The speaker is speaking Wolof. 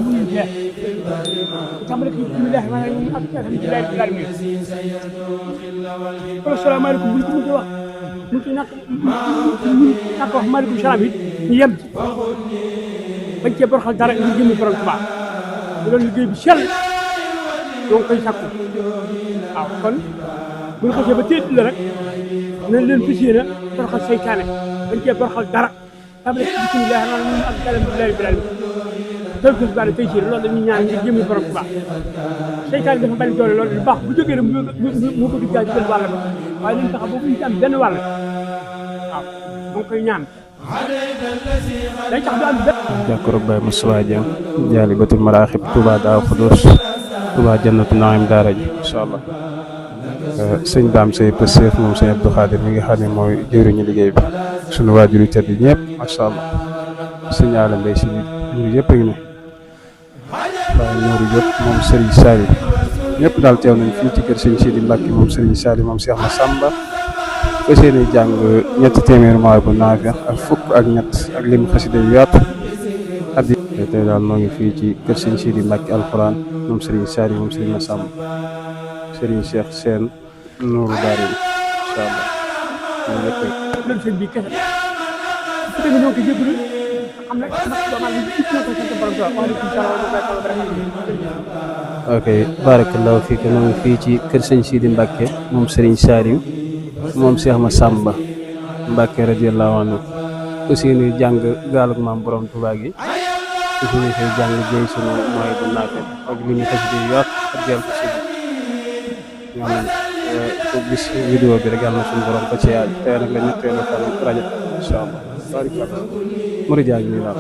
mënuñu jeex tàmbale ko bismillahi rahmaani rahim ak alhamdulillahi rabbil alamin kon salaamaaleykum buñ ko mën a wax mu ci nak wax maaleykum salaam it ñu yem ci bañ cee borxal dara ñu jëmmi borom Tuubaa loolu liggéey bi sell ñoo ngi koy sakku waaw kon buñ xasee ba téet la rek nañ leen fas yéene borxal seytaane bañ cee borxal dara tàmbale ko bismillahi rahmaani rahim ak alhamdulillahi rabbil alamin tël baa tey ci loolu dañuy ñaan ngir jëmmi borom Tuubaa seytaane dafa bari doole loolu lu baax bu jógee rek mu bëgg jaay jël wàll ba waaye nañ tax boobu ñu ci am benn wàll waaw mu ngi koy ñaan day tax du am benn jàkkaarloog Baye Moustapha Dieng Jaalibatul Maraaxib Touba Daaru Xudoos Touba Jannatu Naim daara ji incha allah sëñ Dame Seye Pastef moom sëñ Abdou Khadir mi nga xam ne mooy jëwriñu liggéey bi sunu waajur yu tedd ñëpp macha allah sëñ Alam Mbaye si ñun yëpp a ngi ne waaye ñooru jot moom Serigne Saliou ñëpp daal teew nañ fii ci kër sëñ Sidi Mbacke moom Serigne Saliou moom Cheikh Massamba fas yéene jàng ñetti téeméer mooy bu naafi ak fukk ak ñett ak lim xasida yu yaatu addi tey daal noo ngi fii ci kër sëñ Sidi Mbacke alxuraan moom Serigne Saliou moom Serigne Massamba Serigne Cheikh Sène Nourou Daari incha allah ñun ñëpp loolu sëñ bi kese su fekkee ñoo ko jégalu xam ne ok barakallahu fiik noo ngi fii ci kër sëñ Sidi Mbacke moom Serigne Saliou moom Cheikh Massamba Mbacke radiyallahu anhu aussi ñuy jàng gaalug maam borom Touba gi aussi ñu fay jàng jëy sunu mooy bu naafe ak li ñu xasida yu yaatu ak jël ko si ñoom ko gis vidéo bi rek yàlla na suñu borom ko ci yaay tey nag la ñetteelu fan rajo incha allah barikalla Mouride Diagne nii daal